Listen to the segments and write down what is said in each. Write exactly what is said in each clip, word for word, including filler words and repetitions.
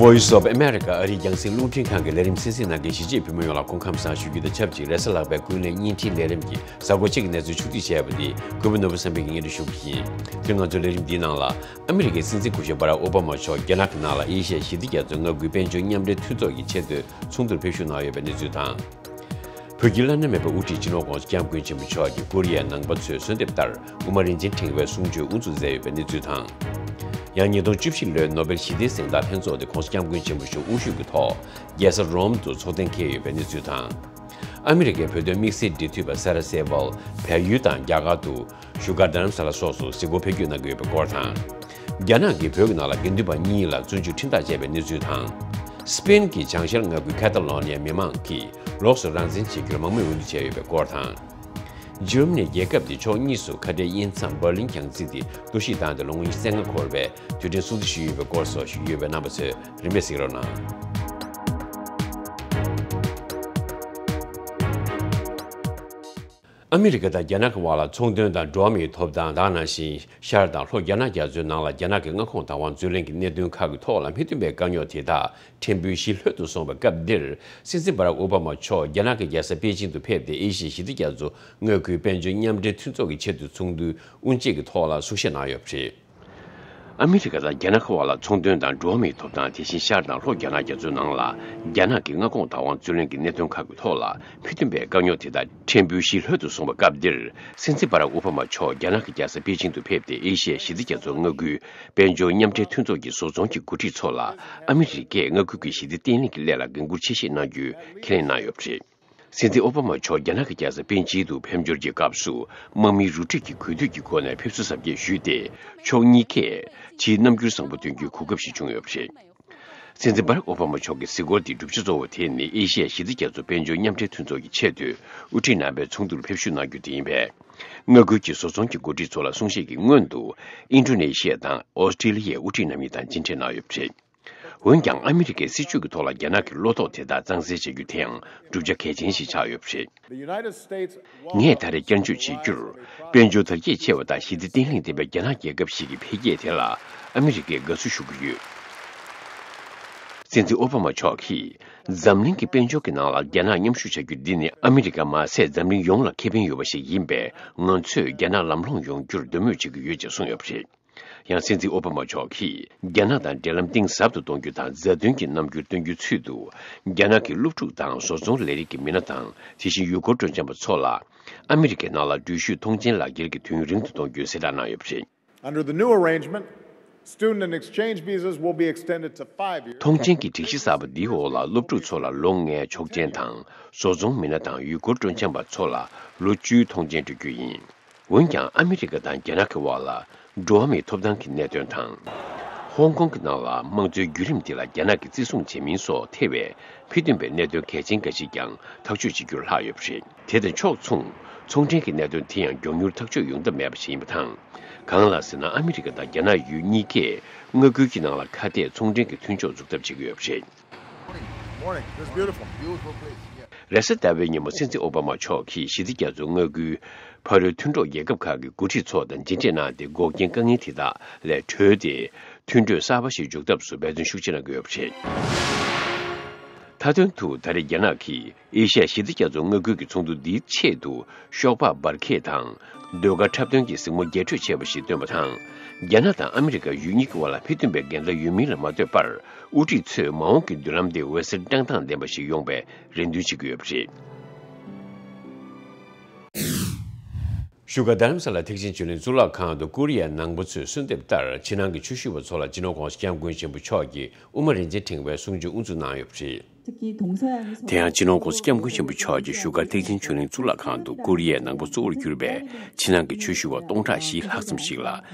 Voice of America ཨ་རིའི་རྒྱང་སྲིང་རླུང་འཕྲིན་ཁང་གི་ལས་རིམ་གསན་གཟིགས་གནང་མཁན་གཞིས་བྱེས་བོད་མི་ཡོངས་ལ་སྐུ་ཁམས་བཟང་ཞུ་རྒྱུ་དང་ཆབས་ཅིག་རེས་གཟའ་ལྷག་པའི་ཀུན་གླེང་བརྙན་འཕྲིན་ལས་རིམ་གྱི་གཟའ་འཁོར་གཅིག་གི་གནས་ཚུལ་ཕྱོགས་བསྡུས་བྱས་པ་འདི་གུས་པ་ནོར་བུ་བསམ་འཕེལ་གྱིས་སྙན་སྒྲོན་ཞུ་གི་ཡིན། དེ་ང་ཚོའི་ལས་རིམ་འདིའི་ནང་ལ། ཨ་མི་རི་ཀའི་སྲིད་འཛིན་སྐུ་ཞབས་བྷ་རག་ཨོ་བྷ་མ་མཆོག་རྒྱ་ནག་གི་ནང་ལ་ཨེ་ཤི་ཡ་ཞི་བདེ་རྒྱ་མཚོའི་མངའ་ཁུལ་དཔལ་འབྱོར་མཉམ་འབྲེལ་མཐུན་ཚོགས་ཀྱི་ཆེད་དུ་ཚོགས་འདུར་ཕེབས་ཞུགས་གནང་ཡོད་པའི་གནས་ཚུལ་དང་། བོད་ཀྱི་བླ་ན་མེད་པའི་དབུ་ཁྲིད་སྤྱི་ནོར་༧གོང་ས་༧སྐྱབས་མགོན་ཆེན་པོ་མཆོག་གིས་ཀོ་རི་ཡའི་ནང་པ་ཚོས་གསོལ་འདེབས་ལྟར་དབུ་མ་རིན་ཆེན་ཕྲེང་བའི་གསུང་ཆོས་དབུ་འཛུགས་མཛད་ཡོད་པའི་གནས་ཚུལ་དང་། ཡང་ཉིས་སྟོང་བཅུ་བཞི་ལོའི་ནོ་བེལ་ཞི་བདེའི་གཟེངས་རྟགས་ལྷན་ཚོགས་དེ་༧གོང་ས་༧སྐྱབས་མགོན་ཆེན་པོ་མཆོག་དབུ་བཞུགས་ཀྱི་ཐོག་རྒྱལ་ས་རོམ་དུ་ཚོགས་གཏན་འཁེལ་ཡོད་པའི་གནས་ཚུལ་དང་། ཨ་མི་རི་ཀའི་བོད་དོན་དམིགས་བསལ་འབྲེལ་མཐུད་པ་སེ་ར་སེ་ཝལ་བལ་ཡུལ་དང་རྒྱ་གར་དུ་བཞུགས་སྒར་རྡ་རམ་ས་ལ་སོགས་སུ་གཟིགས་སྐོར་ཕེབས་སྐྱོད་གནང་གི་ཡོད་པའི་སྐོར་དང་། རྒྱ་ནག་གིས་བོད་ཀྱི་ནང་ལ་དགེ་འདུན་པ་གཉིས་ལ་བཙོན་འཇུག་ཁྲིམས་ཐག་བཅད་པའི་གནས་ཚུལ་དང་། སི་པེན་གྱི་བྱང་ཤར་མངའ་ཁུལ་ཁ་ཏ་ལོ་ནི་ཡའི་མི་མང་གིས་ལོགས་སུ་རང་བཙན་བྱེད་རྒྱུར་མང་མོས་འོས་བསྡུ་བྱས་ཡོད་པའི་སྐོར་དང་། འཇར་མ་ནི་རྒྱལ་ཁབ་དེ་ཕྱོགས་གཉིས་སུ་ཁ་བྲལ་དབྱེ་མཚམས་འབར་ལིན་རྒྱང་བརྩེགས་དེ་གཏོར་བཤིག་བཏང་སྟེ་ལོ་ངོ་ཉི་ཤུ་རྩ་ལྔ་འཁོར་བའི་དུས་དྲན་སྲུང་བརྩི་ཞུས་ཡོད་པའི་སྐོར་སོགས་ཞུས་ཡོད་པས་རྣམ་པ་ཚོས་རིམ་པས་གཟིགས་རོགས་གནང་། ཨ་མི་རི་ཀ་དང་རྒྱ་ནག་གི་དབར་ལ་ཚོང་དོན་དང་འགྲོ་བ་མིའི་ཐོབ་ཐང་དེ་ནང་བཞིན་ཤར་དང་ལྷོ་རྒྱ་ནག་རྒྱ་མཚོའི་ནང་ལ་རྒྱ་ནག་གི་མངའ་ཁོངས་བདག་དབང་རྩོད་ལེན་གྱི་གནད་དོན་ཁག་གི་ཐོག་ལ་མི་མཐུན་པའི་དཀའ་རྙོག་དེ་དག་ཕྲན་བུ་ཞི་ལྷོད་དུ་སོང་བའི་སྐབས་འདིར། སྲིད་འཛིན་བྷ་རག་ཨོ་བྷ་མ་མཆོག་རྒྱ་ནག་གི་རྒྱལ་ས་པེ་ཅིང་དུ་ཕེབས་ཏེ་ཨེ་ཤི་ཡའི་ཞི་བདེ་རྒྱ་མཚོ་མངའ་ཁུལ་དཔལ་འབྱོར་མཉམ་འབྲེལ་མཐུན་ཚོགས་ཀྱི་ཆེད་དུ་ཚོགས་འདུའི་དབུ་འབྱེད་ཀྱི་ཐོག་ལ་གསུང་བཤད་གནང་ཡོད་པ་རེད། ཨ་མི་རི་ཀ་དང་རྒྱ་ནག་གི་དབར་ལ་ཚོང་དོན་དང་འགྲོ་བ་མིའི་ཐོབ་ཐང་དེ་བཞིན་ཤར་དང་ལྷོ་རྒྱ་ནག་རྒྱ་མཚོའི་ནང་ལ་རྒྱ་ནག་གི་མངའ་ཁོངས་བདག་དབང་རྩོད་ལེན་གྱི་གནད་དོན་ཁག་གི་ཐོག་ལ་མི་མཐུན་པའི་དཀའ་རྙོག་དེ་དག་ཕྲན་བུ་ཞི་ལྷོད་དུ་སོང་བའི་སྐབས་འདིར། སྲིད་འཛིན་བྷ་རག་ཨོ་བྷ་མ་མཆོག་རྒྱ་ནག་གི་རྒྱལ་ས་པེ་ཅིང་དུ་ཕེབས་ཏེ་ཨེ་ཤི་ཡའི་ཞི་བདེ་རྒྱ་མཚོ་མངའ་ཁུལ་དཔལ་འབྱོར་མཉམ་འབྲེལ་མཐུན་ཚོགས་ཀྱི་བཟོ་ཚོང་གི་འགོ་ཁྲིད་ཚོ་ལ་ཨ་མི་རི་ཀས་མངའ་ཁུལ་གྱི་ཞི་བདེ་བརྟན་ལྷིང་གི་སླད་ལ་འགན་འཁུར་ཆེ་བཞེས་གནང་རྒྱུའི་ཁས་ལེན་གནང་ཡོད་པ་རེད། སྲིད་འཛིན་ཨོ་བྷ་མ་མཆོག་རྒྱ་ནག་གི་རྒྱལ་ས་པེ་ཅིང་དུ་ཕེབས་འབྱོར་གྱི་སྐབས་སུ་དམག་མིའི་རུ་ཁྲིད་ཀྱི་གུས་འདུད་ཀྱི་སྒོ་ནས་ཕེབས་བསུ་གཟབ་རྒྱས་ཞུས་ཏེ། ཕྱོགས་གཉིས་ཀས་ཕྱིའི་རྣམ་འགྱུར་བཟང་པོ་སྟོན་རྒྱུའི་གོ་སྐབས་ཤིག་བྱུང་ཡོད་པ་རེད། སྲིད་འཛིན་བྷ་རག་ཨོ་བྷ་མ་མཆོག་གི་གཟིགས་སྐོར་འདིའི་གྲུབ་ཆ་གཙོ་བོ་དེ་ནི་ཨེ་ཤི་ཡ་ཞི་བདེ་རྒྱ་མཚོ་དཔལ་འབྱོར་མཉམ་འབྲེལ་མཐུན་ཚོགས་ཀྱི་ཆེད་དུ་དབུ་ཁྲིད་རྣམ་པའི་ཚོགས་འདུར་ཕེབས་བསུ་གནང་རྒྱུ་དེ་ཡིན་པས། མངའ་ཁུལ་གྱི་བཟོ་ཚོང་གི་འགོ་ཁྲིད་ཚོ་ལ་གསུང་བཤད་ཀྱི་སྔོན་དུ་ཨིན་ཌོ་ནེ་ཤི་ཡ་དང་ཨོ་སི་ཀྲི་ལི་ཡའི་དབུ་ཁྲིད་རྣམ་གཉིས་དང་མཇལ་འཕྲད་གནང་ཡོད་པ་རེད། འོན་ཀྱང་ཨ་མི་རི་ཀའི་སྲིད་བྱུས་ཀྱི་ཐོག་ལ་རྒྱ་ནག་གི་བློ་དོགས་དེ་དག་གཙང་སེལ་བྱ་རྒྱུ་དེའང་གྲུབ་ཆ་གལ་ཆེན་ཞིག་ཆགས་ཡོད་པ་རེད། The United States welcomes ངས་ད་རེས་བསྐྱར་བརྗོད་བྱེད་རྒྱུར། དཔལ་འབྱོར་དར་རྒྱས་ཆེ་བ་དང་ཞི་བདེ་བརྟན་ལྷིང་ལྡན་པའི་རྒྱ་ནག་རྒྱལ་ཁབ་ཞིག་གི་འཕེལ་རྒྱས་དེ་ལ་ཨ་མི་རི་ཀས་དགའ་བསུ་ཞུ་གི་ཡོད། སྲིད་འཛིན་ཨོ་བྷ་མ་མཆོག་གིས། འཛམ་གླིང་གི་དཔལ་འབྱོར་གྱི་ནང་ལ་རྒྱ་ནག་མཉམ་ཞུགས་བྱ་རྒྱུ་འདི་ནི་ཨ་མི་རི་ཀ་མ་ཟད་འཛམ་གླིང་ཡོངས་ལ་ཁེ་ཕན་ཡོད་པ་ཞིག་ཡིན་པས། ང་ཚོས་རྒྱ་ནག་ལམ་ལྷོང་ཡོང་རྒྱུར་འདོད་མོས་བྱེད་ཀྱི་ཡོད་ཅེས་གསུངས་ཡོད་པ་རེད། ཡང་སྲིད་འཛིན་ཨོ་བྷ་མ་མཆོག་གིས་རྒྱ་ནག་དང་འབྲེལ་ལམ་གཏིང་ཟབ་ཏུ་གཏོང་རྒྱུ་དང་མཛའ་མཐུན་གྱི་རྣམ་འགྱུར་སྟོན་རྒྱུའི་ཚུལ་དུ། རྒྱ་ནག་གི་སློབ་ཕྲུག་དང་བཟོ་ཚོང་ལས་རིགས་ཀྱི་མི་སྣ་དང་དེ་བཞིན་ཡུལ་སྐོར་སྤྲོ་འཆམ་པ་ཚོ་ལ། ཨ་མི་རི་ཀའི་ནང་ལ་འགྲུལ་བཞུད་མཐོང་མཆན་ལག་འཁྱེར་གྱི་དུས་ཡུན་རིང་དུ་གཏོང་རྒྱུའི་གསལ་བསྒྲགས་གནང་ཡོད་པ་རེད། Under the new arrangement, student and exchange visas will be extended to five years. མཐོང་མཆན་གྱི་སྒྲིག་གཞི་གསར་པ་འདིའི་འོག་ལ་སློབ་ཕྲུག་ཚོ་ལ་ལོ་ལྔའི་ཆོག་མཆན་དང་བཟོ་ཚོང་མི་སྣ་དང་ཡུལ་སྐོར་སྤྲོ་འཆམ་པ་ཚོ་ལ་ལོ་བཅུའི་མཐོང་མཆན་སྤྲོད་རྒྱུ་ཡིན། འོན་ཀྱང་ཨ་མི་རི་ཀ་དང་རྒྱ་ནག་གི་དབར་ལ་འགྲོ་བ་མིའི་ཐོབ་ཐང་གི་གནད་དོན་དང་། ཧོང་ཀོང་གི་ནང་ལ་དམངས་གཙོའི་བརྒྱུད་རིམ་དེ་ལ་རྒྱ་ནག་གིས་བརྩི་སྲུང་བྱེད་མིན་སོགས་ཐེ་བའི་མི་མཐུན་པའི་གནད་དོན་གལ་ཆེན་འགའ་ཞིག་ཀྱང་ཐག་གཅོད་བྱེད་རྒྱུར་ལྷག་ཡོད་པ་རེད། དེ་དང་ཕྱོགས་མཚུངས་ཚོང་འབྲེལ་གྱི་གནད་དོན་དེ་ཡང་མགྱོགས་མྱུར་ཐག་གཅོད་ཡོང་ཐབས་མེད་པ་ཞིག་ཡིན་པ་དང་། གང་ལགས་ཟེར་ན་ཨ་མི་རི་ཀ་དང་རྒྱ་ནག་ཡུལ་གཉིས་ཀས་མངའ་ཁུལ་གྱི་ནང་ལ་ཁ་གཏད་ཚོང་འབྲེལ་གྱི་མཐུན་ཕྱོགས་འཛུགས་ཐབས་བྱེད་ཀྱི་ཡོད་པ་རེད། Morning. It's beautiful. Beautiful place. Yeah. རེས་གཟའ་ཟླ་བའི་ཉིན་མོ་སྲིད་འཛིན་ཨོ་བྷ་མ་མཆོག་གིས་ཞི་བདེ་རྒྱ་མཚོ་མངའ་ཁུལ་ཕ་རོལ་མཐུན་གྲོགས་རྒྱལ་ཁབ་ཁག་གི་འགོ་ཁྲིད་ཚོ་དང་མཇལ་འཕྲད་གནང་སྟེ་འགོག་རྐྱེན་དཀའ་ངལ་དེ་དག་ལས་གྲོལ་ཏེ། མཐུན་གྲོས་གསར་པ་ཞིག་འཇོག་ཐབས་སུ་འབད་བརྩོན་ཤུགས་ཆེ་གནང་གི་ཡོད་པ་རེད། མཐའ་དོན་དུ་ད་རེས་རྒྱ་ནག་གིས་ཨེ་ཤ་ཡ་ཞི་བདེ་རྒྱ་མཚོ་མངའ་ཁུལ་གྱི་ཚོགས་འདུ་འདིའི་ཆེད་དུ་ཤོག་སྦག་འབར་གས་དང་། ཟློས་གར་འཁྲབ་སྟོན་གྱི་གཟིགས་མོ་རྒྱས་སྤྲོས་ཆེ་བ་ཞིག་བཏོན་པ་དང་། རྒྱ་ནག་དང་ཨ་མི་རི་ཀ་ཡུལ་གཉིས་ཀྱི་དབར་ལ་མི་མཐུན་པའི་འགལ་ཟླ་ཡོད་མིན་ལ་མ་ལྟོས་པར། དབུ་ཁྲིད་ཚོས་མ་འོངས་ཀྱི་མདུན་ལམ་དེ་འོད་ཟེར་བཀྲག་མདངས་ལྡན་པ་ཞིག་ཡོང་བའི་རེ་འདུན་བྱེད་ཀྱི་ཡོད་པ་རེད། བཞུགས་སྒར་རྡ་རམ་ས་ལ་ཐེག་ཆེན་ཆོས་གླིང་གཙུག་ལག་ཁང་དུ་ཀོ་རི་ཡའི་ནང་པ་ཚོས་གསོལ་འདེབས་ལྟར་ཕྱི་ནང་གི་ཆོས་ཞུ་བ་ཚོ་ལ་སྤྱི་ནོར་༧གོང་ས་༧སྐྱབས་མགོན་ཆེན་པོ་མཆོག་གིས་དབུ་མ་རིན་ཆེན་ཕྲེང་བའི་གསུང་ཆོས་དབུ་འཛུགས་གནང་ཡོད་པ་རེད། དེ་ཡང་སྤྱི་ནོར་༧གོང་ས་༧སྐྱབས་མགོན་ཆེན་པོ་མཆོག་གིས་བཞུགས་སྒར་ཐེག་ཆེན་ཆོས་གླིང་གཙུག་ལག་ཁང་དུ་ཀོ་རི་ཡའི་ནང་པ་གཙོ་བོར་གྱུར་པའི་ཕྱི་ནང་གི་ཆོས་ཞུ་བ་སྟོང་ཕྲག་བཞི་ལྷག་ཙམ་ཞིག་ལ་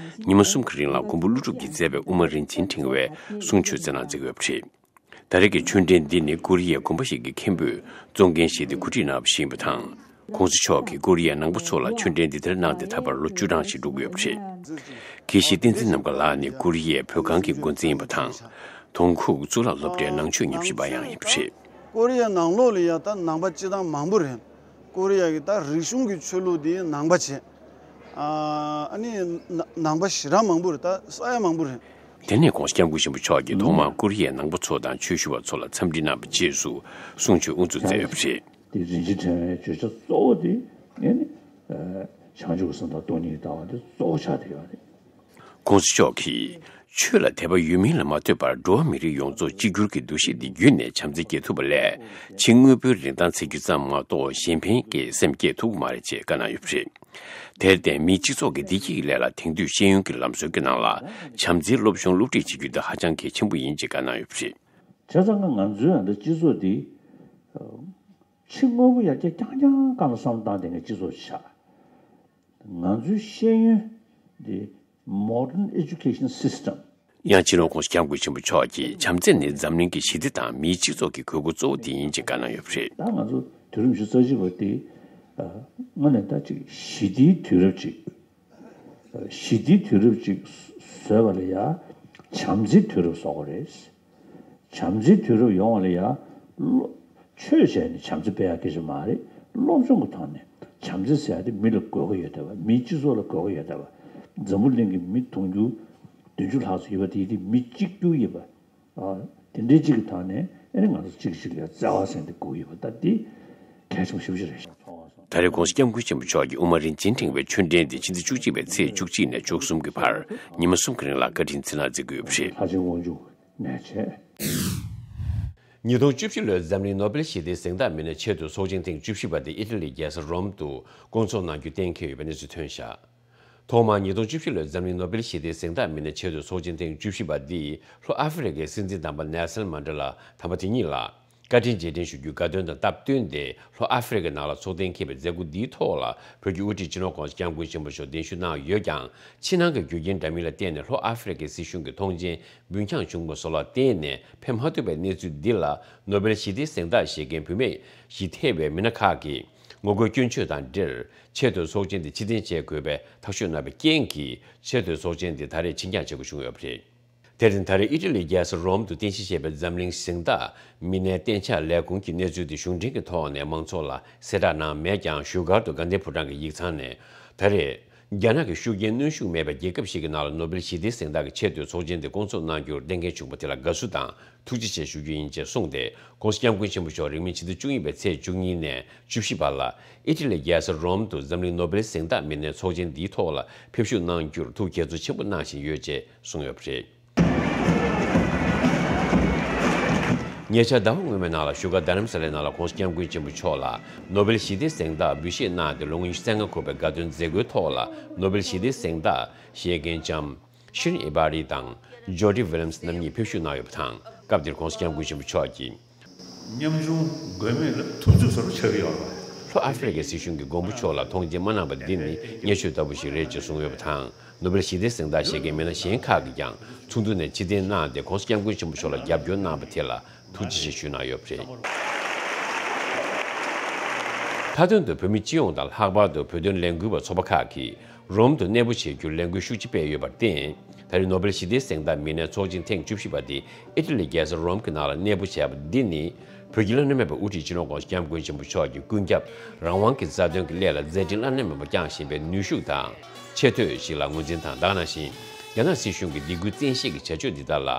ཉི་མ་གསུམ་གྱི་རིང་ལ་མགོན་པོ་ཀླུ་སྒྲུབ་ཀྱིས་མཛད་པའི་དབུ་མ་རིན་ཆེན་ཕྲེང་བའི་གསུང་ཆོས་སྩལ་གནང་མཛད་ཡོད་པ་རེད། ད་རེས་ཀྱི་ཆོས་འབྲེལ་འདི་ནི་ཀོ་རི་ཡའི་དགོན་པ་ཞིག་གི་མཁན་པོས་གཙོ་འགན་བཞེས་ཏེ་གོ་སྒྲིག་གནང་བ་ཞིག་ཡིན་པ་དང་། ༸གོང་ས་མཆོག་གིས་ཀོ་རི་ཡའི་ནང་པ་ཚོ་ལ་ཆོས་འབྲེལ་འདི་ལྟར་གནང་སྟེ་ད་བར་ལོ་བཅུ་གྲངས་ཤིག་འགྲོ་གི་ཡོད་པ་རེད། དགེ་བཤེས་བསྟན་འཛིན་ནམ་མཁའ་ལགས་ནི་ཀོ་རི་ཡའི་བོད་ཁང་གི་འགོ་འཛིན་ཡིན་པ་དང་། དོང་ཁུག་གཙུག་ལག་སློབ་གྲྭའི་ནང་ཆོས་ཉམས་ཞིབ་པ་ཡང་ཡིན་པ་རེད། ཀོ་རི་ཡའི་ནང་ལོགས་ལ་ཡ་ད་ནང་པ་སྤྱི་བཏང་མང་པོ་རེད། ཀོ་རི་ཡ་གི་ད་རིག་གཞུང་གི་ཆོས་ལུགས་འདི་ནང་པ་བྱས། ཨ་ནི་ནང་པ་ཞེ་དྲག་མང་པོ་རེད། ད་ས་ཡ་མང་པོ་རེད། དེ་ནས་༧གོང་ས་༧སྐྱབས་མགོན་ཆེན་པོ་མཆོག་གིས་ཐོག་མར་ཀོ་རི་ཡའི་ནང་པ་ཚོ་དང་ཆོས་ཞུ་བ་ཚོ་ལ་འཚམས་འདྲི་གནང་བའི་རྗེས་སུ་གསུང་ཆོས་དབུ་འཛུགས་མཛད་ཡོད་པ་རེད། དེ་རིན་ཆེན་ཕྲེང་བའི་བརྗོད་བྱ་གཙོ་བོ་དེ་ངས་ནི་བྱང་ཆུབ་ཀྱི་སེམས་དང་སྟོང་ཉིད་ཀྱི་ལྟ་བ་དེ་གཙོ་བོ་ཆགས་བསྡད་ཡོད་རེད། ༸གོང་ས་མཆོག་གིས་ཆོས་ལ་དད་པ་ཡོད་མིན་ལ་མ་ལྟོས་པར་འགྲོ་བ་མི་རིགས་ཡོངས་རྫོགས་གཅིག་གྱུར་གྱི་འདུ་ཤེས་འདི་བརྒྱུད་ནས་བྱམས་བརྩེ་སྐྱེ་ཐུབ་པ་ལས་ཕྱི་དངོས་པོའི་རིན་ཐང་འཚོལ་རྒྱུ་ཙམ་མ་གཏོགས་གཞན་ཕན་གྱི་སེམས་སྐྱེ་ཐུབ་ཀྱི་མ་རེད་ཅེས་བཀའ་གནང་ཡོད་པ་རེད། དེར་བརྟེན་མིའི་སྤྱི་ཚོགས་ཀྱི་བདེ་སྐྱིད་ཀྱི་སླད་ལ་དེང་དུས་ཤེས་ཡོན་གྱི་ལམ་སྲོལ་གྱི་ནང་ལ་བྱམས་བརྩེའི་སློབ་སྦྱོང་སློབ་ཁྲིད་བྱེད་རྒྱུ་དེ་ཧ་ཅང་གལ་ཆེན་པོ་ཡིན་ཅེས་བཀའ་གནང་ཡོད་པ་རེད། བྱས་ཙང་ང་ང་ཚོའི་ཨ་འདི་སྤྱི་ཚོགས་འདི་ཕྱི་དངོས་པོ་ཡར་རྒྱས་རྐྱང་རྐྱང་སྒང་ལ་བསམ་བློ་བཏང་བསྡད་མཁན་སྤྱི་ཚོགས་ཤིག་ཆགས། ང་ཚོའི་ཤེས་ཡོན་འདི་Modern Education System། ཡང་སྤྱི་ནོར་༸གོང་ས་༸སྐྱབས་མགོན་ཆེན་པོ་མཆོག་གིས་བྱམས་བརྩེ་ནི་འཛམ་གླིང་གི་ཞི་བདེ་དང་མིའི་སྤྱི་ཚོགས་ཀྱི་དགོས་མཁོ་གཙོ་བོ་དེ་ཡིན་ཅེས་བཀའ་གནང་ཡོད་པ་རེད། ད་ང་ཚོ་དུས་རབས་ཉི་ཤུ་རྩ་གཅིག་པ་དེ་ཨ་དངོས་གནས་ད་ཅིག་ཞི་བདེའི་དུས་རབས་ཅིག་ཞི་བདེའི་དུས་རབས་ཅིག་བཟོས་པ་ལ་ཡ། བྱམས་བརྩེའི་དུས་རབས་བཟོ་དགོས་རེད། བྱམས་བརྩེའི་དུས་རབས་ཡོང་བ་ལ་ཡ། སློབ་ཆོས་བྱས་ནས་བྱམས་བརྩེ་སྤེལ་ཡ་སྐད་ཆ་མ་རེད། སློབ་སྦྱོང་གི་ཐོག་ནས་བྱམས་བརྩེ་ཟེར་ཡ་དེ་མི་ལ་དགོས་མཁོ་ཡོད་བསྡད་པ། མིའི་སྤྱི་ཚོགས་ལ་དགོས་མཁོ་ཡོད་བསྡད་པ། འཛམ་བུ་གླིང་གི་མི་དུང་ཕྱུར་བདུན་ཅུ་ལྷག་ཙམ་ཡོད་པ་དེ་དེ་མི་གཅིག་གྱུར་ཡིན་པ། ཨ། དེ་འདྲའི་གཅིག་གི་ཐོག་ནས་ཨ་ནི་ང་ཚོ་གཅིག་གིས་གཅིག་ལ་བརྩེ་བ་ཟེར་འདི་དགོས་ཡོད་པ་ད་འདི་གལ་ཆེན་པོ་ཞེ་པོ་ཅིག་རེད་ཤག་ད་རེས་༸གོང་ས་༸སྐྱབས་མགོན་ཆེན་པོ་མཆོག་གིས་དབུ་མ་རིན་ཆེན་ཕྲེང་བའི་ཆོས་འབྲེལ་འདི་ཕྱི་ཟླ་བཅུ་གཅིག་པའི་ཚེས་བཅུ་གཅིག་ནས་བཅུ་གསུམ་གྱི་བར་ཉི་མ་གསུམ་གྱི་རིང་ལ་བཀའ་དྲིན་ཆེ་ལ་མཛད་ཀྱི་ཡོད་པ་རེད། ལྷ་ཆེན་དབང་ཕྱུག་ནས་བྱས། ཉིས་སྟོང་བཅུ་བཞི་ལོའི་འཛམ་གླིང་ནོ་བེལ་ཞི་བདེའི་གཟེངས་རྟགས་མི་སྣའི་ཆེས་མཐོའི་ཚོགས་ཆེན་ཐེངས་བཅུ་བཞི་པ་དེ་ཨི་ཊ་ལིའི་རྒྱལ་ས་རོམ་དུ་སྐོང་ཚོགས་གནང་རྒྱུ་གཏན་འཁེལ་ཡོད་པའི་གནས་ཚུལ་ཐོན་བཞག་ཐོག་མར་ཉིས་སྟོང་བཅུ་བཞི་ལོའི་འཛམ་གླིང་ནོ་བེལ་ཞི་བདེའི་གཟེངས་རྟགས་མི་སྣའི་ཆེས་མཐོའི་ཚོགས་ཆེན་ཐེངས་བཅུ་བཞི་པ་འདིས་ལྷོ་ཨ་ཧྥེ་རི་ཁའི་སྲིད་འཛིན་དམ་པ་ནེལ་སན་མན་ཌེ་ལ་དམ་པ་དེ་ཉིད་ལ་བཀའ་དྲིན་རྗེས་དྲན་ཞུ་རྒྱུའི་དགའ་སྟོན་དང་སྟབས་བསྟུན་ཏེ་ལྷོ་ཨ་ཧྥེ་རི་ཁའི་ནང་ལ་ཚོགས་གཏན་འཁེལ་བའི་མཛད་སྒོ་འདིའི་ཐོག་ལ་བོད་ཀྱི་དབུ་ཁྲིད་སྤྱི་ནོར་༸གོང་ས་༸སྐྱབས་མགོན་ཆེན་པོ་མཆོག་གདན་ཞུ་གནང་ཡོད་ཀྱང་། ཕྱི་ནང་གི་རྒྱུ་རྐྱེན་འདྲ་མིན་ལ་བརྟེན་ནས་ལྷོ་ཨ་ཧྥེ་རི་ཁའི་སྲིད་གཞུང་གི་ཐོངས་མཆན་འབུལ་འགྱངས་བྱུང་བ་སོགས་ལ་བརྟེན་ནས་ཕེབས་མ་ཐུབ་པའི་གནས་ཚུལ་འདི་ལ་ནོ་བེལ་ཞི་བདེའི་གཟེངས་རྟགས་བཞེས་མཁན་བུད་མེད་བཞི་ཐེ་བའི་མི་སྣ་ཁག་གིས། ངོ་རྒོལ་སྐྱོན་བརྗོད་དང་འབྲེལ་ཆེས་མཐོའི་ཚོགས་ཆེན་དེ་ཕྱིར་འཐེན་བྱེད་དགོས་པའི་ཐག་གཅོད་གནང་བའི་རྐྱེན་གྱིས་ཆེས་མཐོའི་ཚོགས་ཆེན་དེ་ད་རེས་ཕྱིར་འགྱངས་བྱེད་དགོས་བྱུང་ཡོད་པ་རེད། དེར་བརྟེན་ད་རེས་ཨི་ཊ་ལིའི་རྒྱལ་ས་རོམ་དུ་རྟེན་གཞི་བྱས་པའི་འཛམ་གླིང་གཟེངས་རྟགས་མི་སྣའི་གཏན་འཇགས་ལས་ཁུངས་ཀྱི་གནས་ཚུལ་དེ་གཞུང་འབྲེལ་གྱི་ཐོག་ནས་མང་ཚོགས་ལ་གསལ་བསྒྲགས་གནང་མེད་ཀྱང་བཞུགས་སྒར་དུ་དགའ་ལྡན་ཕོ་བྲང་གི་ཡིག་ཚང་ནས་ད་རེས། རྒྱ་ནག་གི་ཤུགས་རྐྱེན་གནོན་ཤུགས་མེད་པའི་རྒྱལ་ཁབ་ཞིག་གི་ནང་ལ་ནོ་བེལ་ཞི་བདེའི་གཟེངས་རྟགས་ཀྱི་ཆེས་མཐོའི་ཚོགས་ཆེན་དེ་སྐོང་ཚོགས་གནང་རྒྱུར་གཏན་འཁེལ་བྱུང་བ་དེ་ལ་དགའ་བསུ་དང་ཐུགས་རྗེ་ཆེ་ཞུ་རྒྱུ་ཡིན་ཅེས་གསུངས་ཏེ། ༸གོང་ས་༸སྐྱབས་མགོན་ཆེན་པོ་མཆོག་རིང་མིན་ཕྱི་ཟླ་བཅུ་གཉིས་པའི་ཚེས་བཅུ་གཉིས་ནས་བཅུ་བཞི་བར་ལ་ཨི་ཊ་ལིའི་རྒྱལ་ས་རོམ་དུ་འཛམ་གླིང་ནོ་བེལ་གཟེངས་རྟགས་མི་སྣའི་ཚོགས་ཆེན་འདིའི་ཐོག་ལ་ཕེབས་ཞུགས་གནང་རྒྱུར་ཐུགས་དགྱེས་ཚོར་ཆེན་པོ་གནང་བཞིན་ཡོད་ཅེས་གསུངས་ཡོད་པ་རེད། ཉེ་ཆར་ཟླ་བ་སྔོན་མའི་ནང་ལ་བཞུགས་སྒར་རྡ་རམ་ས་ལའི་ནང་ལ་༸གོང་ས་༸སྐྱབས་མགོན་ཆེན་པོ་མཆོག་ལ་ནོ་བེལ་ཞི་བདེའི་གཟེངས་རྟགས་འབུལ་བཞེས་གནང་སྟེ། ལོ་ངོ་ཉི་ཤུ་རྩ་ལྔ་འཁོར་བའི་དགའ་སྟོན་མཛད་སྒོའི་ཐོག་ལ་ནོ་བེལ་ཞི་བདེའི་གཟེངས་རྟགས་བཞེས་མཁན་ལྕམ་ཤི་རིན་ཨི་བྷ་རི་དང་ཇོ་ཌི་ཝི་ལི་ཡམ་སི་རྣམ་གཉིས་ཕེབས་ཞུགས་གནང་ཡོད་པ་དང་། སྐབས་དེར་༸གོང་ས་༸སྐྱབས་མགོན་ཆེན་པོ་མཆོག་གིས། ཉམ་ཆུང་མགོན་མེད་ལ་ཐུབ་ཚོད་ཟེར་བ་ཆགས་ཀྱི་ཡོད་རེད། ལྷོ་ཨ་ཧྥེ་རི་ཁའི་སྲིད་གཞུང་གིས་མགོན་པོ་མཆོག་ལ་ཐོངས་མཆན་མ་གནང་པ་འདི་ནི་བརྙས་བཅོས་ལྟ་བུ་ཞིག་རེད་ཅེས་གསུངས་ཡོད་པ་དང་། ནོ་བེལ་ཞི་བདེའི་གཟེངས་རྟགས་བཞེས་མཁན་མི་སྣ་གཞན་ཁག་གིས་ཀྱང་ཚོགས་འདུ་ནས་ཕྱིར་འཐེན་གནང་སྟེ། ༸གོང་ས་༸སྐྱབས་མགོན་ཆེན་པོ་མཆོག་ལ་རྒྱབ་སྐྱོར་གནང་བ་དེ་ལ་ཐུགས་རྗེ་ཆེ་ཞུས་གནང་ཡོད་པ་རེད། མཐའ་དོན་དུ་བོད་མི་སྤྱི་ཡོངས་དང་། ལྷག་པར་དུ་བོད་དོན་ལས་འགུལ་བ་ཚོགས་པ་ཁག་གིས་རོམ་དུ་གནས་སྤོ་བྱེད་རྒྱུར་ལས་འགུལ་ཤུགས་ཆེ་སྤེལ་ཡོད་པར་བརྟེན། ད་རེས་ནོ་བེལ་ཞི་བདེའི་གཟེངས་རྟགས་མི་སྣའི་ཚོགས་ཆེན་ཐེངས་བཅུ་བཞི་པ་དེ་ཨི་ཊ་ལི་རྒྱལ་ས་རོམ་གྱི་ནང་ལ་གནས་སྤོ་བྱས་པ་འདི་ནི། བོད་ཀྱི་བླ་ན་མེད་པའི་དབུ་ཁྲིད་སྤྱི་ནོར་༸གོང་ས་༸སྐྱབས་མགོན་ཆེན་པོ་མཆོག་གི་ཀུན་ཁྱབ་རང་དབང་གི་རྩ་དོན་གྱི་སླད་ལ་མཛད་འཕྲིན་བླ་ན་མེད་པ་བསྐྱངས་བཞིན་པའི་ནུས་ཤུགས་དང་ཆེ་བསྟོད་ཞིག་ལ་ངོས་འཛིན་དང་། དེ་ག་ནང་བཞིན་རྒྱ་ནག་སྲིད་གཞུང་གི་སྡིགས་སྐུལ་བཙན་ཤེད་ཀྱི་བྱ་སྤྱོད་འདི་དག་ལ་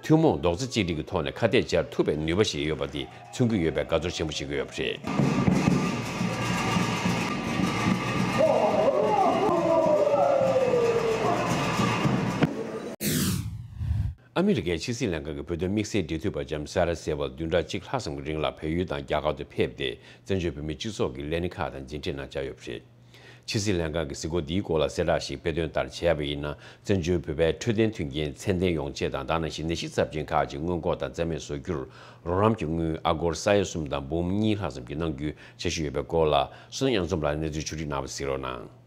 ཐུན་མོང་རྡོག་རྩ་གཅིག་སྒྲིལ་གྱི་ཐོག་ནས་ཁ་གཏད་བཅར་ཐུབ་པའི་ནུས་པ་ཞིག་ཡོད་པ་དེ་མཚོན་གྱི་ཡོད་པའི་དགའ་ཚོར་ཆེན་པོ་བྱེད་ཀྱི་ཡོད་པ་རེད། ཨ་མི་རི་ཀའི་ཕྱི་སྲིད་ལྷན་ཁང་གི་བོད་དོན་དམིགས་བསལ་འབྲེལ་མཐུད་པ་ལྕམ་སཱ་ར་སེ་ཝལ་བདུན་ཕྲག་གཅིག་ལྷག་ཙམ་གྱི་རིང་ལ་བལ་ཡུལ་དང་རྒྱ་གར་དུ་ཕེབས་ཏེ། བཙན་བྱོལ་བོད་མིའི་སྤྱི་ཚོགས་ཀྱི་ལས་སྣེ་ཁག་དང་མཇལ་འཕྲད་གནང་འཆར་ཡོད་པ་རེད། ཕྱི་སྲིད་ལྷན་ཁང་གི་གཟིགས་སྐོར་འདིའི་སྐོར་ལ་གསལ་བསྒྲགས་ཤིག་དཔེ་སྟོན་ལྟར་བྱས་པ་ཡིན་ན། བཙན་བྱོལ་བོད་པའི་འཕྲོད་བསྟེན་མཐུན་རྐྱེན་ཚད་ལྡན་ཡོང་ཆེད་དང་། དེ་ནང་བཞིན་ནད་གཞི་ཚབས་ཆེན་ཁག་ཅིག་སྔོན་འགོག་དང་རྩ་མེད་བཟོ་རྒྱུར་རོགས་རམ་གྱི་དངུལ་ཨ་སྒོར་ས་ཡ་གསུམ་དང་འབུམ་གཉིས་ལྷག་ཙམ་ཞིག་གནང་རྒྱུའི་འཆར་གཞི་ཡོད་པའི་སྐོར་ལ། བསོད་ནམས་དབྱངས་འཛོམས་ལགས་གནས་ཚུལ་ཕྱོགས་སྒྲིག་གནང་བ་གཟིགས་རོགས་གནང་།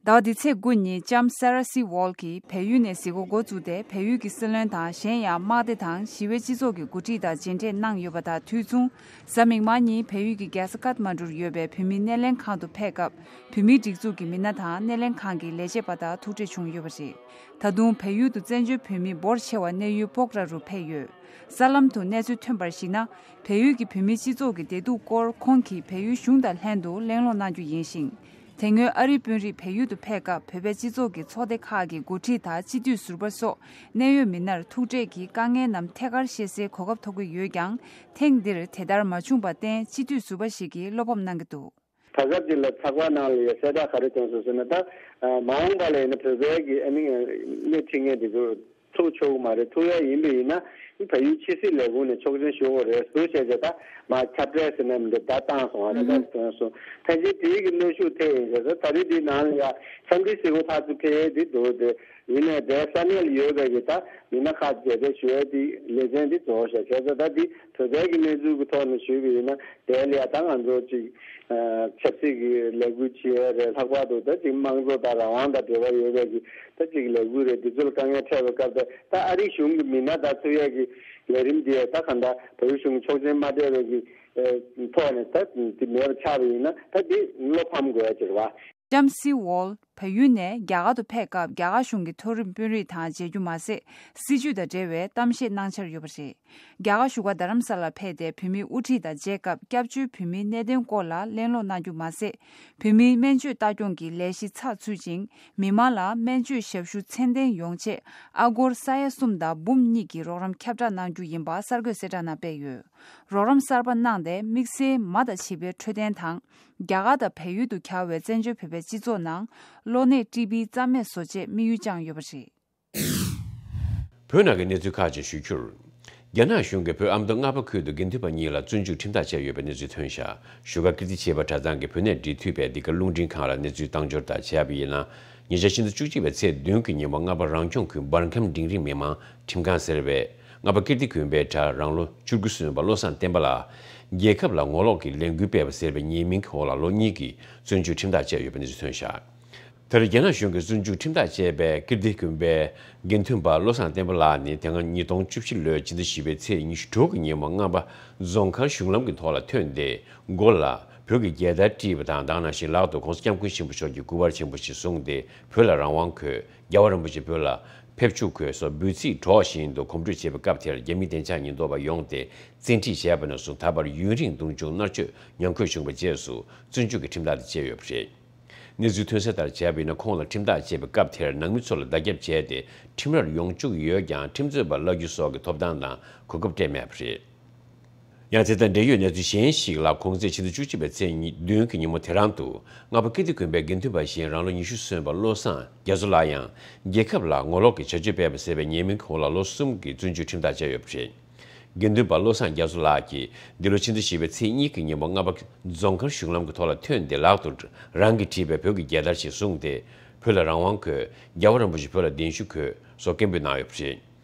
ཟླ་བ་འདིའི་ཚེས་དགུ་ཉིན་ལྕམ་སཱ་ར་སི་ཝོལ་གྱིས་བལ་ཡུལ་ནས་གཟིགས་སྐོར་འགོ་བཙུགས་ཏེ། བལ་ཡུལ་གྱི་སྲིད་བློན་དང་། གཞན་ཡང་དམག་སྡེ་དང་ཞི་བའི་སྤྱི་ཚོགས་ཀྱི་འགོ་ཁྲིད་དང་མཇལ་འཕྲད་གནང་ཡོད་པ་དང་དུས་མཚུངས། གཟའ་མིག་དམར་ཉིན་བལ་ཡུལ་གྱི་རྒྱལ་ས་ཀཏ་མན་ཌུར་ཡོད་པའི་བོད་མིའི་སྣེ་ལེན་ཁང་དུ་ཕེབས་སྐབས། བོད་མིའི་སྒྲིག་འཛུགས་ཀྱི་མི་སྣ་དང་སྣེ་ལེན་ཁང་གི་ལས་བྱེད་པ་དང་ཐུག་འཕྲད་བྱུང་ཡོད་པ་རེད། ད་དུང་བལ་ཡུལ་དུ་བཙན་བྱོལ་བོད་མི་འབོར་ཆེ་བ་གནས་ཡུལ་སྤོག་ར་རུ་ཕེབས་ཡོད། གསར་ལམ་དུ་གནས་ཚུལ་ཐོན་པར་གཞིགས་ན། བལ་ཡུལ་གྱི་བོད་མིའི་སྤྱི་ཚོགས་ཀྱི་བདེ་སྡུག་སྐོར་ཁོང་གིས་བལ་ཡུལ་གཞུང་དང་ལྷན་དུ་གླེང་སློང་གནང་རྒྱུ་ཡིན་ཞིང་། དེ་སྔོན་ཨ་རིའི་དཔོན་རིགས་བལ་ཡུལ་དུ་ཕེབས་སྐབས་བོད་པའི་སྤྱི་ཚོགས་ཀྱི་ཚོགས་སྡེ་ཁག་གི་འགོ་ཁྲིད་དང་སྤྱི་འཐུས་ཟུར་པ་སོགས་གནད་ཡོད་མི་སྣར་ཐུག་འཕྲད་ཀྱིས་དཀའ་ངལ་རྣམས་ཐད་ཀར་བཤད་སའི་གོ་སྐབས་ཐོབ་ཀྱི་ཡོད་ཀྱང་། ཐེངས་འདིར་དེ་ལྟར་མ་བྱུང་བར་བརྟེན་སྤྱི་འཐུས་ཟུར་པ་ཞིག་གིས་བློ་ཕམ་གནང་གི་འདུག། ད་སྐབས་ཀྱི་ལ་ཚགས་པར་ནང་ལ་ཡང་གསལ་བསྒྲགས་ག་རེ་བཏོན་སོང་ཟེར་ན། ད་མ་འོངས་པ་ལ་ཡིན་ན་བོད་པའི་གི་ཨ་ནི་སྣེ་ཁྲིད་མཁན་དེ་ཚོ་ཐུག་ཆོག་གི་མ་རེད། ཐུག་ཡ་ཡིན་པ་ཡིན་ན་བལ་ཡུལ་ཕྱི་སྲིད་ལས་ཁུངས་ནས་ཆོག་མཆན་ཞུ་དགོས་རེད་ཟེར་བྱས་བྱས། ད་མ་ཁྱབ་བསྒྲགས་ཟེར་ན་མི་འདུག། ད་བཏང་སོང་བ་རེད། ད་ཐོན་སོང་། ཕལ་ཆེར་དེའི་གི་གནོན་ཤུགས་ཐེབས་ཡིན་ཟེར། ད་རེས་འདི་ནང་ལ་ཡ་འཚམས་འདྲི་ཞུ་གི་ཕར་ཚུར་ཕེབས་ཡས་འདི་འདུག་སྟེ། ཡིན་ནའི་དེ་ས་གནས་ལ་ཡོད་པའི་གི་ད་མི་སྣ་ཁག་མཇལ་འཕྲད་ཞུ་ཡས་དེ་ལེ་ཚན་འདི་རྫོགས་ཤག། བྱས་ཙང་ད་འདི་བོད་པའི་གི་གནས་ཚུལ་གི་ཐོག་ནས་ཞུས་པ་ཡིན་ན། དེ་ལ་ཡ་ད་ང་ཚོ་ཅིག་ཆབ་སྲིད་ཀྱི་ལས་འགུལ་བྱེད་ཡས་རེད། ལྷག་པར་དུ་ད་ཅིག་དམངས་གཙོ་དང་རང་དབང་དང་འབྲེལ་བ་ཡོད་པའི་གི་ད་ཅིག་ལས་འགུལ་རེད། འདི་ཚོ་ལ་དཀའ་ངལ་འཕྲད་པའི་སྐབས་དེ་ད་ཨ་རིའི་གཞུང་གི་མི་སྣ་དང་ཐུག་ཡས་ཀྱི་ལས་རིམ་འདི་ད་གང་ལྟར་བལ་ཡུལ་གཞུང་གི་ཆོག་མཆན་མ་སྤྲད་པའི་གི་ཐོག་ནས་ད་འདི་མེད་པ་ཆགས་པ་ཡིན་ན། ད་འདི་བློ་ཕམ་དགོས་ཡ་ཅིག་རེད་བ། ལྕམ་སི་ཝོལ་བལ་ཡུལ་ནས་རྒྱ་གར་དུ་ཕེབས་སྐབས་རྒྱ་གར་གཞུང་གི་མཐོ་རིམ་དཔོན་རིགས་དང་མཇལ་རྒྱུ་མ་ཟད། སྲིད་བྱུས་དང་འབྲེལ་བའི་གཏམ་བཤད་གནང་འཆར་ཡོད་པ་རེད། རྒྱ་གར་བཞུགས་སྒར་རྡ་རམ་ས་ལར་ཕེབས་ཏེ་བོད་མིའི་དབུ་ཁྲིད་དང་མཇལ་སྐབས་སྐྱབས་བཅོལ་བོད་མིའི་གནད་དོན་སྐོར་ལ་གླེང་སློང་གནང་རྒྱུ་མ་ཟད། བོད་མིའི་སྨན་བཅོས་ལྟ་སྐྱོང་གི་ལས་གཞི་ཚགས་ཚུད་ཅིང་མི་མང་ལ་སྨན་བཅོས་ཞབས་ཞུ་ཚད་ལྡན་ཡོང་ཆེད་ཨ་སྒོར་ས་ཡ་གསུམ་དང་འབུམ་གཉིས་ཀྱི་རོགས་རམ་ཁྱབ་བསྒྲགས་གནང་རྒྱུ་ཡིན་པ་གསར་འགོད་གསལ་བསྒྲགས་ནང་སྤེལ་ཡོད། རོགས་རམ་གསར་པ་གནང་སྟེ་དམིགས་བསལ་མ་དང་བྱིས་པའི་འཕྲོད་བསྟེན་དང་། རྒྱ་གར་དང་བལ་ཡུལ་དུ་གྱར་བའི་བཙན་བྱོལ་བོད་པའི་སྤྱི་ཚོགས་ནང་གློ་ནད་ཀྲི་བིའི་རྩ་མེད་བཟོ་ཆེད་དམིགས་ཡུལ་བཅངས་ཡོད་པ་རེད། བོད་ནང་གི་གནས་ཚུལ་ཁག་ཅིག་ཞུ་རྒྱུར། རྒྱ་ནག་གཞུང་གིས་བོད་ཨ་མདོ་རྔ་པ་ཁུལ་དུ་དགེ་འདུན་པ་གཉིས་ལ་བཙོན་འཇུག་ཁྲིམས་ཐག་བཅད་ཡོད་པའི་གནས་ཚུལ་ཐོན་ཤག། བཞུགས་སྒར་ཀིརྟི་བྱེས་པ་གྲྭ་ཚང་གི་བོད་གནས་འབྲེལ་མཐུད་པས་འདི་ག་རླུང་འཕྲིན་ཁང་ལ་གནས་ཚུལ་བཏང་འབྱོར་དང་བྱས་པ་ཡིན་ན། ཉེ་ཆར་ཕྱི་ཟླ་བཅུ་གཅིག་པའི་ཚེས་བདུན་གྱི་ཉིན་མོ་རྔ་པ་རང་སྐྱོང་ཁུལ་འབར་ཁམས་འབྲིང་རིམ་མི་དམངས་ཁྲིམས་ཁང་ཟེར་བས། རྔ་པ་ཀིརྟི་དགོན་པའི་གྲྭ་རང་ལོ་བཅུ་དགུ་སོན་པ་བློ་བཟང་བསྟན་པ་ལགས། རྒྱལ་ཁབ་ལ་ངོ་ལོག་གི་ལས་འགུལ་སྤེལ་བ་ཟེར་བའི་ཉེས་མིང་གི་འོག་ལ་ལོ་གཉིས་ཀྱི་བཙོན་འཇུག་ཁྲིམས་ཐག་བཅད་ཡོད་པའི་གནས་ཚུལ་ཐོན་ཤག། དེར་རྒྱ་ནག་གཞུང་གིས་བཙོན་འཇུག་ཁྲིམས་ཐག་བཅད་པའི་ཀིརྟི་དགོན་པའི་དགེ་འདུན་པ་བློ་བཟང་བསྟན་པ་ལགས་ནི་དེ་སྔ་ཉིས་སྟོང་བཅུ་བཞི་ལོའི་ཕྱི་ཟླ་བཞི་པའི་ཚེས་ཉི་ཤུ་དྲུག་གི་ཉིན་མོ་རྔ་པ་རྫོང་མཁར་གཞུང་ལམ་གྱི་ཐོག་ལ་ཐོན་ཏེ། མགོ་ལ་བོད་ཀྱི་རྒྱལ་དར་དཀྲིས་པ་དང་། དེ་ནང་བཞིན་ལག་ཏུ་༸གོང་ས་༸སྐྱབས་མགོན་ཆེན་པོ་མཆོག་གི་སྐུ་པར་ཆེན་པོ་ཞིག་བཟུང་སྟེ། བོད་ལ་རང་དབང་དགོས། རྒྱལ་བ་རིན་པོ་ཆེ་བོད་ལ་ཕེབས་བཅུག་དགོས་སོགས་འབོད་ཚིག་སྒྲོག་བཞིན་དུ་གོམ་བགྲོད་བྱེད་པའི་སྐབས་དེར་རྒྱ་མིའི་བདེ་འཇགས་ཉེན་རྟོག་པ་ཡོང་སྟེ་བཙན་ཁྲིད་བྱས་པ་ནས་བཟུང་ད་བར་ཡུན་རིང་རྡུང་རྒྱུག་མནར་གཅོད་མྱོང་འགོ་བྱུང་བའི་རྗེས་སུ་བཙོན་འཇུག་གི་ཁྲིམས་ཐག་དེ་བཅད་ཡོད་པ་རེད། གནས་ཚུལ་ཐོན་གསལ་ལྟར་བྱས་པ་ཡིན་ན། ཁོང་ལ་ཁྲིམས་ཐག་བཅད་པའི་སྐབས་དེར་ནང་མི་ཚོ་ལ་བརྡ་ཁྱབ་བྱས་ཏེ་ཁྲིམས་རར་ཡོང་བཅུག་ཡོད་ཀྱང་། ཁྲིམས་རྩོད་པ་གླ་རྒྱུ་སོགས་ཀྱི་ཐོབ་ཐང་དང་གོ་སྐབས་སྤྲད་མེད་པ་རེད། ཡང་དེ་དང་འབྲེལ་ཡོད་གནས་ཚུལ་གཞན་ཞིག་ལ། གོང་ཚེས་ཕྱི་ཟླ་བཅུ་གཅིག་པའི་ཚེས་ཉི་བདུན་གྱི་ཉིན་མོ་དེ་རང་དུ་རྔ་པ་ཀིརྟི་དགོན་པའི་དགེ་འདུན་པ་གཞན་རང་ལོ་ཉི་ཤུ་སོན་པ་བློ་བཟང་རྒྱ་མཚོ་ལགས་ཡང་རྒྱལ་ཁབ་ལ་ངོ་ལོག་གི་བྱ་སྤྱོད་སྤེལ་བ་ཟེར་བའི་ཉེས་མིང་གི་འོག་ལ་ལོ་གསུམ་གྱི་བཙོན་འཇུག་ཁྲིམས་ཐག་བཅད་ཡོད་པ་རེད། དགེ་འདུན་པ་བློ་བཟང་རྒྱ་མཚོ་ལགས་ཀྱིས་འདི་ལོ་ཕྱི་ཟླ་བཞི་པའི་ཚེས་གཉིས་ཀྱི་ཉིན་མོ་རྔ་པ་རྫོང་མཁར་གཞུང་ལམ་གྱི་ཐོག་ལ་ཐོན་ཏེ། ལག་ཏུ་རང་གིས་བྲིས་པའི་བོད་ཀྱི་རྒྱལ་དར་ཞིག་བཟུང་སྟེ། བོད་ལ་རང་དབང་དགོས། རྒྱལ་བ་རིན་པོ་ཆེ་བོད་ལ་གདན་ཞུ་དགོས་སོགས་སྐད་འབོད་གནང་ཡོད་པ་རེད།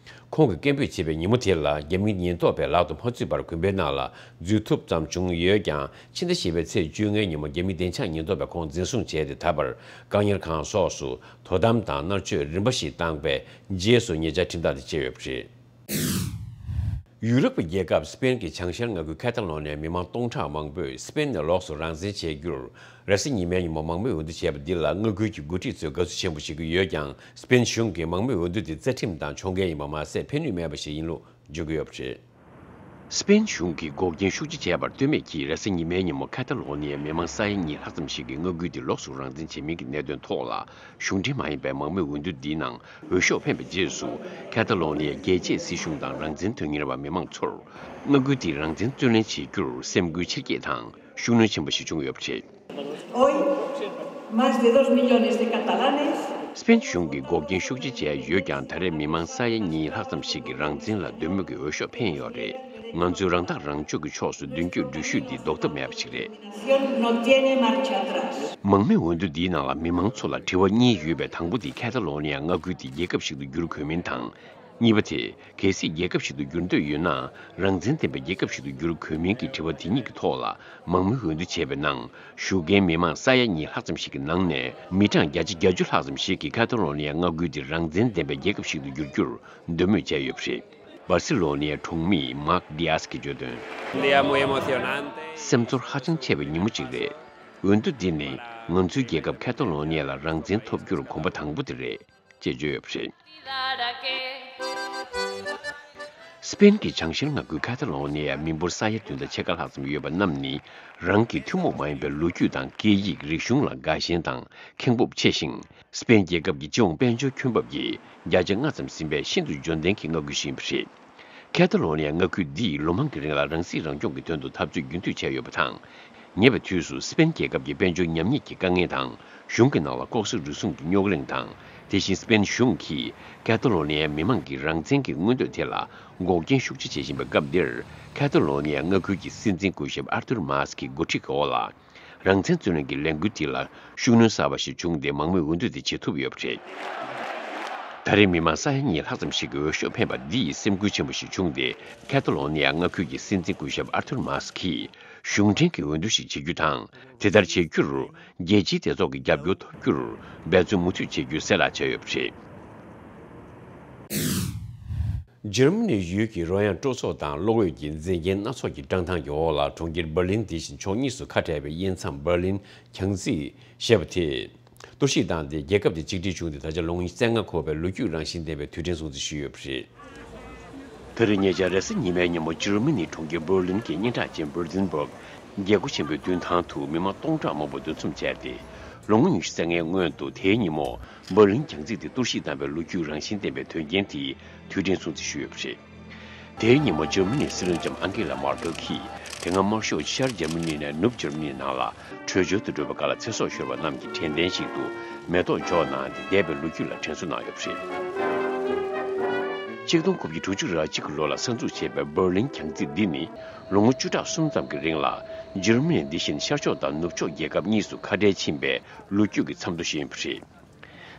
ཁོང་གིས་སྐད་འབོད་བྱས་པའི་ཉིན་མོ་དེ་ལ་རྒྱ་མིའི་ཉེན་རྟོག་པས་ལག་ཏུ་མ་ཚུད་པར་དགོན་པའི་ནང་ལ་འཛུལ་ཐུབ་ཙམ་བྱུང་ཡོད་ཀྱང་། ཕྱི་ཟླ་བཞི་པའི་ཚེས་བཅོ་ལྔའི་ཉིན་མོ་རྒྱ་མིའི་བདེ་འཇགས་ཉེན་རྟོག་པས་ཁོང་འཛིན་བཟུང་བྱས་ཏེ། ད་བར་བཀག་ཉར་ཁང་སོགས་སུ་དོ་དམ་དང་མནར་གཅོད་རིམ་པ་ཞིག་བཏང་པའི་རྗེས་སུ་ཉེ་ཆར་ཁྲིམས་ཐག་དེ་བཅད་ཡོད་པ་རེད། ཡུ་རོབ་ཀྱི་རྒྱལ་ཁབ་སི་པེན་གྱི་བྱང་ཤར་མངའ་ཁུལ་ཁ་ཐ་ལོ་ནིའི་མི་མང་སྟོང་ཕྲག་མང་པོས་སི་པེན་ནས་ལོགས་སུ་རང་བཙན་བྱེད་རྒྱུར། རེས་གཟའ་ཉི་མའི་ཉིན་མོ་མང་མོས་འོས་བསྡུ་བྱས་པ་འདི་ལ་མངའ་ཁུལ་གྱི་འགོ་ཁྲིད་ཚོས་དགའ་བསུ་ཆེན་པོ་བྱེད་ཀྱི་ཡོད་ཀྱང་། སི་པེན་གཞུང་གིས་མང་མོས་འོས་བསྡུ་དེ་རྩ་ཁྲིམས་དང་ཕྱོགས་འགལ་ཡིན་པ་མ་ཟད། ཕན་ནུས་མེད་པ་ཞིག་ཡིན་ལུགས་བརྗོད་ཀྱི་ཡོད་པ་རེད། སི་པེན་གཞུང་གིས་འགོག་རྐྱེན་ཤུགས་ཆེ་བྱས་པར་ལྟོས་མེད་ཀྱིས། རེས་གཟའ་ཉི་མའི་ཉིན་མོ་ཁ་ཐ་ལོ་ནི་ཡའི་མི་མང་ས་ཡ་གཉིས་ལྷག་ཙམ་ཞིག་གིས་མངའ་ཁུལ་དེ་ལོགས་སུ་རང་བཙན་བྱེད་མིན་གྱི་གནད་དོན་ཐོག་ལ། གཞུང་འབྲེལ་མ་ཡིན་པའི་མང་མོས་འོས་བསྡུ་འདིའི་ནང་འོས་ཤོག་འཕེན་པའི་རྗེས་སུ། ཁ་ཐ་ལོ་ནི་ཡའི་རྒྱལ་གཅེས་སྲིད་གཞུང་དང་རང་བཙན་དོན་གཉེར་བ་མི་མང་ཚོར། མངའ་ཁུལ་དེའི་རང་བཙན་རྩོད་ལེན་བྱེད་རྒྱུར་སེམས་འགུལ་ཆེར་སྐྱེད་དང་། ཤུགས་སྣོན་ཆེན་པོ་ཞིག་བྱུང་ཡོད་པ་རེད། Hoy, más de dos millones de catalanes སི་པེན་གཞུང་གིས་འགོག་རྐྱེན་ཤུགས་ཆེ་བྱས་ཡོད་ཀྱང་། ད་རེས་མི་མང་ས་ཡ་གཉིས་ལྷག་ཙམ་ཞིག་གིས་རང་བཙན་ལ་འདོད་མོས་ཀྱི་འོས་ཤོག་འཕེན་ཡོད་རེད། ང་ཚོས་རང་ཐག་རང་གཅོད་ཀྱི་ཕྱོགས་སུ་མདུན་སྐྱོད་འགྲུལ་བཞུད་འདི་ལྡོག་ཐབས་མེད་པ་ཞིག་རེད། No tiene marcha atrás. མང་མོས་འོས་བསྡུ་འདིའི་ནང་ལ་མི་མང་ཚོ་ལ་དྲི་བ་གཉིས་ཡོད་པའི། དང་པོ་དེ་ཁ་ཐ་ལོ་ནི་ཡ་མངའ་ཁུལ་དེ་རྒྱལ་ཁབ་ཞིག་ཏུ་བསྒྱུར་དགོས་མིན་དང་། གཉིས་པ་དེ། གལ་སྲིད་རྒྱལ་ཁབ་ཞིག་ཏུ་འགྱུར་འདོད་ཡོད་ན། རང་བཙན་ལྡན་པའི་རྒྱལ་ཁབ་ཞིག་ཏུ་འགྱུར་དགོས་མིན་གྱི་དྲི་བ་དེ་གཉིས་ཀྱི་ཐོག་ལ་མང་མོས་འོས་བསྡུ་བྱས་པའི་ནང་། བཞུགས་མཁན་མི་མང་ས་ཡ་གཉིས་ལྷག་ཙམ་ཞིག་གི་ནང་ནས། མི་གྲངས་བརྒྱ་ཆ་བརྒྱད་ཅུ་ལྷག་ཙམ་ཞིག་གིས་ཁ་ཐ་ལོ་ནི་ཡ་མངའ་ཁུལ་དེ་རང་བཙན་ལྡན་པའི་རྒྱལ་ཁབ་ཞིག་ཏུ་འགྱུར་རྒྱུར་འདོད་མོས་བྱས་ཡོད་པ་རེད། སྦར་སི་ལོ་ནི་ཡའི་གྲོང་མི་མཱག་ཌི་ཡཱས་ཀྱིས་བརྗོད་དོན། Día muy emocionante. སེམས་ཚོར་ཧ་ཅང་ཆེ་བའི་ཉིན་མོ་ཅིག་རེད། འོས་བསྡུ་འདི་ནི་ང་ཚོའི་རྒྱལ་ཁབ་ཁ་ཐ་ལོ་ནི་ཡ་ལ་རང་བཙན་ཐོབ་རྒྱུར་གོམ་པ་དང་པོ་དེ་རེད། ཅེས་བརྗོད་ཡོད་པ་རེད། སི་པེན་གྱི་བྱང་ཤར་མངའ་ཁུལ་ཁ་ཏ་ལོ་ནི་ཡའི་མི་འབོར་ས་ཡ་བདུན་དང་ཕྱེད་ཀ་ལྷག་ཙམ་ཡོད་པ་རྣམས་ནི། རང་གི་ཐུན་མོང་མ་ཡིན་པའི་ལོ་རྒྱུས་དང་སྐད་ཡིག་རིག་གཞུང་ལ་དགའ་ཞེན་དང་ཁེངས་སྤོབས་ཆེ་ཞིང་། སི་པེན་རྒྱལ་ཁབ་ཀྱི་སྤྱི་ཡོངས་དཔལ་འབྱོར་ཁྱོན་འབབ་ཀྱི་བརྒྱ་ཆ་ལྔ་ཙམ་ཟིན་པའི་ཤིན་ཏུ་འབྱོར་ལྡན་གྱི་མངའ་ཁུལ་ཞིག་ཡིན་པ་རེད། ཁ་ཏ་ལོ་ནི་ཡ་མངའ་ཁུལ་འདིས་ལོ་མང་གི་རིང་ལ་རང་སྲིད་རང་སྐྱོང་གི་དོན་དུ་འཐབ་རྩོད་རྒྱུན་མཐུད་བྱས་ཡོད་པ་དང་། ཉེ་བའི་དུས་སུ་སི་པེན་རྒྱལ་ཁབ་ཀྱི་དཔལ་འབྱོར་ཉམས་ཉེས་ཀྱི་དཀའ་ངལ་དང་། གཞུང་གི་ནང་ལ་ལྐོག་ཟ་རུལ་སུངས་ཀྱི་རྙོག་གླེང་དང་། དེ་བཞིན་སི་པེན་གཞུང་གིས་ཁ་ཏ་ལོ་ནི་ཡའི་མི་མང་གི་རང་བཙན་གྱི་མངོན་འདོད་དེ་ལ་འགོག་རྐྱེན་ཤུགས་ཆེ་བྱེད་བཞིན་པའི་སྐབས་འདིར། ཁ་ཏ་ལོ་ནི་ཡ་མངའ་ཁུལ་གྱི་སྲིད་འཛིན་སྐུ་ཞབས་ཨར་ཐུར་མཱ་སི་ཀྱི་འགོ་ཁྲིད་ཀྱི་འོག་ལ། རང་བཙན་རྩོད་ལེན་གྱི་ལས་འགུལ་དེ་ལ་ཤུགས་སྣོན་གསར་པ་ཞིག་བྱུང་སྟེ། མང་མོས་འོས་བསྡུ་དེ་བྱེད་ཐུབ་ཡོད་པ་རེད། ད་རེས་མི་མང་ས་ཡ་གཉིས་ལྷག་ཙམ་ཞིག་གིས་འོས་ཤོག་འཕེན་པ་འདི་ཡིས་སེམས་འགུལ་ཆེན་པོ་ཞིག་བྱུང་སྟེ། ཁ་ཏ་ལོ་ནི་ཡ་མངའ་ཁུལ་གྱི་སྲིད་འཛིན་སྐུ་ཞབས་ཨར་ཐུར་མཱ་སི་ཀིས་གཞུང་འབྲེལ་གྱི་འོས་བསྡུ་ཞིག་བྱེད་རྒྱུ་དང་། དེ་ལྟར་བྱེད་རྒྱུར། རྒྱལ་སྤྱིའི་སྡེ་ཚོགས་ཀྱི་རྒྱབ་སྐྱོར་ཐོབ་རྒྱུར་འབད་བརྩོན་མུ་མཐུད་བྱེད་རྒྱུའི་གསལ་བསྒྲགས་བྱས་ཡོད་པ་རེད། འཇར་མ་ནི་ཡུལ་གྱི་རོལ་དབྱངས་སྤྲོ་ཚོགས་དང་གློག་འོད་ཀྱི་མཛེས་རྒྱན་སྣ་ཚོགས་ཀྱི་བཀྲག་མདངས་ཀྱི་འོག་ལ། གྲོང་ཁྱེར་འབར་ལིན་འདི་བཞིན་ཕྱོགས་གཉིས་སུ་ཁ་བྲལ་བའི་དབྱེ་མཚམས་འབར་ལིན་གྱང་རྩིག་ཞེས་པ་དེ་གཏོར་བཤིག་བཏང་སྟེ། རྒྱལ་ཁབ་དེ་གཅིག་སྒྲིལ་བྱུང་སྟེ་ད་ཆ་ལོ་ངོ་ཉི་ཤུ་རྩ་ལྔ་འཁོར་བའི་ལོ་རྒྱུས་རང་བཞིན་ལྡན་པའི་དུས་དྲན་སྲུང་བརྩི་ཞུས་ཡོད་པ་རེད། ད་རེས་ཉེ་ཆར་རེས་གཟའ་ཉི་མའི་ཉིན་མོ་འཇར་མ་ནིའི་གྲོང་ཁྱེར་འབར་ལིན་གྱི་སྙན་གྲགས་ཅན་Brandenburg རྒྱལ་སྒོ་ཆེན་པོའི་མདུན་ཐང་དུ་མི་མང་སྟོང་ཕྲག་མང་པོ་འདུ་འཛོམས་བྱས་ཏེ། ལོ་ངོ་ཉི་ཤུ་རྩ་ལྔའི་སྔོན་དུ་དེའི་ཉིན་མོ་འབར་ལིན་གྱང་རྩིག་དེ་གཏོར་བཤིག་བཏང་བའི་ལོ་རྒྱུས་རང་བཞིན་ལྡན་པའི་དོན་རྐྱེན་དེའི་དུས་དྲན་སྲུང་བརྩི་ཞུས་ཡོད་པ་རེད། དེའི་ཉིན་མོ་འཇར་མ་ནིའི་སྲིད་བློན་ལྕམ་ཨན་ཀེ་ལ་མར་ཀེལ་གྱིས་དེ་སྔ་དམར་ཤོག་ཤར་འཇར་མ་ནི་ནས་ནུབ་འཇར་མ་ནི་ནང་ལ་བྲོས་བྱོལ་དུ་འགྲོ་བའི་སྐབས་ལ་ཚེ་སྲོག་ཤོར་བ་རྣམས་ཀྱི་དྲན་རྟེན་ཞིག་ཏུ་མེ་ཏོག་འཇོག་གནང་སྟེ་འདས་པའི་ལོ་རྒྱུས་ལ་དྲན་གསོ་གནང་ཡོད་པ་རེད། ཆིག་སྟོང་དགུ་བརྒྱ་དྲུག་ཅུ་རེ་གཅིག་གི་ལོ་ལ་གསར་འཛུགས་བྱས་པའི་འབར་ལིན་གྱང་རྩིག་འདི་ནི་ལོ་ངོ་བཅུ་ཕྲག་གསུམ་ཙམ་གྱི་རིང་ལ་འཇར་མ་ནི་འདི་བཞིན་ཤར་ཕྱོགས་དང་ནུབ་ཕྱོགས་རྒྱལ་ཁབ་གཉིས་སུ་ཁ་བྲལ་ཕྱིན་པའི་ལོ་རྒྱུས་ཀྱི་མཚམས་ཐོ་ཞིག་ཡིན་པ་རེད།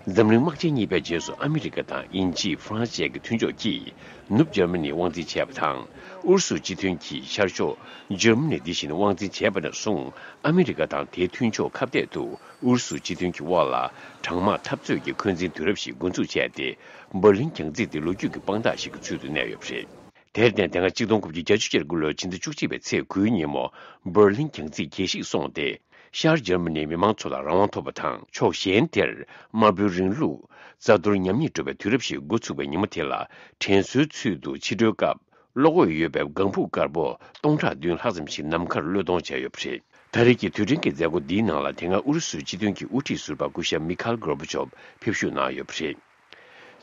འཛམ་གླིང་དམག་ཆེན་གཉིས་པའི་རྗེས་སུ་ཨ་མི་རི་ཀ་དང་དབྱིན་ཇི། ཧྥ་རན་སི་བཅས་ཀྱི་མཐུན་ཕྱོགས་ཀྱིས་ནུབ་འཇར་མ་ནི་དབང་འཛིན་བྱས་པ་དང་། ཨུ་རུ་སུ་སྤྱི་མཐུན་གྱིས་ཤར་ཕྱོགས་འཇར་མ་ནི་འདི་བཞིན་དབང་འཛིན་བྱས་པ་ནས་བཟུང་། ཨ་མི་རི་ཀ་དང་དེའི་མཐུན་ཕྱོགས་ཁ་གཏད་དུ་ཨུ་རུ་སུ་སྤྱི་མཐུན་གྱི་དབར་ལ་གྲང་དམག་འཐབ་རྩོད་ཀྱི་འཁོན་འཛིན་དུས་རབས་ཤིག་འགོ་འཛུགས་བྱས་ཏེ། འབར་ལིན་གྱང་རྩིག་དེ་ལོ་རྒྱུས་ཀྱི་དཔང་རྟགས་ཤིག་གི་ཚུལ་དུ་གནས་ཡོད་པ་རེད། དེར་བརྟེན། དེ་སྔ་ཆིག་སྟོང་དགུ་བརྒྱ་བརྒྱད་ཅུ་གྱ་དགུ་ལོའི་ཕྱི་ཟླ་བཅུ་གཅིག་པའི་ཚེས་དགུའི་ཉིན་མོ་འབར་ལིན་གྱང་རྩིག་གྱེས་ཤིག་སོང་སྟེ། ཤར་འཇར་མ་ནིའི་མི་མང་ཚོ་ལ་རང་དབང་ཐོབ་པ་དང་། ཕྱོགས་གཞན་དེར་དམར་པོའི་རིང་ལུགས་རྩ་གཏོར་ཉམས་ཉེས་འགྲོ་བའི་དུས་རབས་ཤིག་འགོ་ཚུགས་པའི་ཉིན་མོ་དེ་ལ། དྲན་གསོའི་ཚུལ་དུ་ཕྱི་དྲོའི་སྐབས་གློག་འོད་ཡོད་པའི་ལྒང་ཕུག་དཀར་པོ་སྟོང་ཕྲག་བདུན་ལྷག་ཙམ་ཞིག་ནམ་མཁར་གློད་གཏོང་བྱས་ཡོད་པ་རེད། ད་རེས་ཀྱི་དུས་དྲན་གྱི་མཛད་སྒོ་འདིའི་ནང་ལ། དེ་སྔ་ཨུ་རུ་སུའི་སྤྱི་མཐུན་གྱི་དབུ་ཁྲིད་ཟུར་པ་སྐུ་ཞབས་མི་ཁཱལ་གོར་བྷ་ཆོབ་ཕེབས་བཞུགས་གནང་ཡོད་པ་རེད།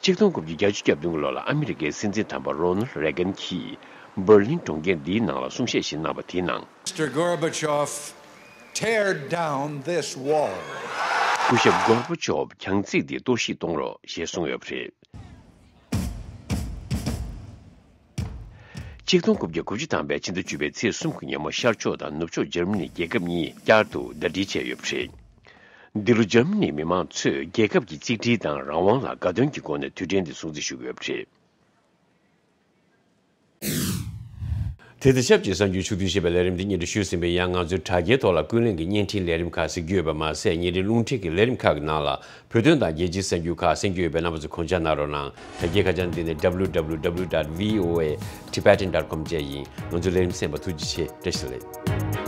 ཆིག་སྟོང་དགུ་བརྒྱ་བརྒྱད་ཅུ་གྱ་བདུན་གྱི་ལོ་ལ་ཨ་མི་རི་ཀའི་སྲིད་འཛིན་དམ་པ་རོ་ནལ་རེ་གན་གྱིས་འབར་ལིན་གྲོང་ཁྱེར་འདིའི་ནང་ལ་གསུང་བཤད་ཞིག་གནང་བ་དེའི་ནང་། Mister Gorbachev, tear down this wall. སྐུ་ཞབས་གོར་བྷ་ཆོབ་གྱང་རྩིག་འདི་གཏོར་བཤིག་གཏོང་རོགས་ཞེས་གསུངས་ཡོད་པ་རེད། ཆིག་སྟོང་དགུ་བརྒྱ་དགུ་བཅུ་ཐམ་པའི་ཕྱི་ཟླ་བཅུ་པའི་ཚེས་གསུམ་གྱི་ཉིན་མོ་ཤར་ཕྱོགས་དང་ནུབ་ཕྱོགས་འཇར་མ་ནི་རྒྱལ་ཁབ་གཉིས་བསྐྱར་དུ་ཟླ་སྒྲིལ་བྱས་ཡོད་པ་རེད། འདི་ལོ་འཇར་མ་ནིའི་མི་མང་ཚོས་རྒྱལ་ཁབ་ཀྱི་གཅིག་སྒྲིལ་དང་རང་དབང་ལ་དགའ་སྟོན་གྱི་སྒོ་ནས་དུས་དྲན་འདི་སྲུང་བརྩི་ཞུ་གི་ཡོད་པ་རེད། དེ་དང་ཆབས་ཅིག་གསར་འགྱུར་ཕྱོགས་བསྡུས་ཞེས་པའི་ལས་རིམ་འདི་སྙན་སྒྲོན་ཞུས་ཟིན་པས། ཡང་ང་ཚོའི་དྲ་རྒྱའི་ཐོག་ལ་ཀུན་གླེང་གི་བརྙན་འཕྲིན་ལས་རིམ་ཁག་གཟིགས་རྒྱུ་ཡོད་པ་མ་ཟད། ཉིན་རེའི་རླུང་འཕྲིན་གྱི་ལས་རིམ་ཁག་གི་ནང་ལ་བོད་དོན་དང་རྒྱལ་སྤྱིའི་གསར་འགྱུར་ཁག་གསན་རྒྱུ་ཡོད་པས། རྣམ་པ་ཚོས་དགོངས་འཇགས་གནང་རོགས་གནང་། དྲ་རྒྱའི་ཁ་བྱང་འདི་ནི་W W W dot V O A Tibetan dot com བཅས་ཡིན། ང་ཚོའི་ལས་རིམ་གསན་པར་ཐུགས་རྗེ་ཆེ། བཀྲ་ཤིས་བདེ་ལེགས།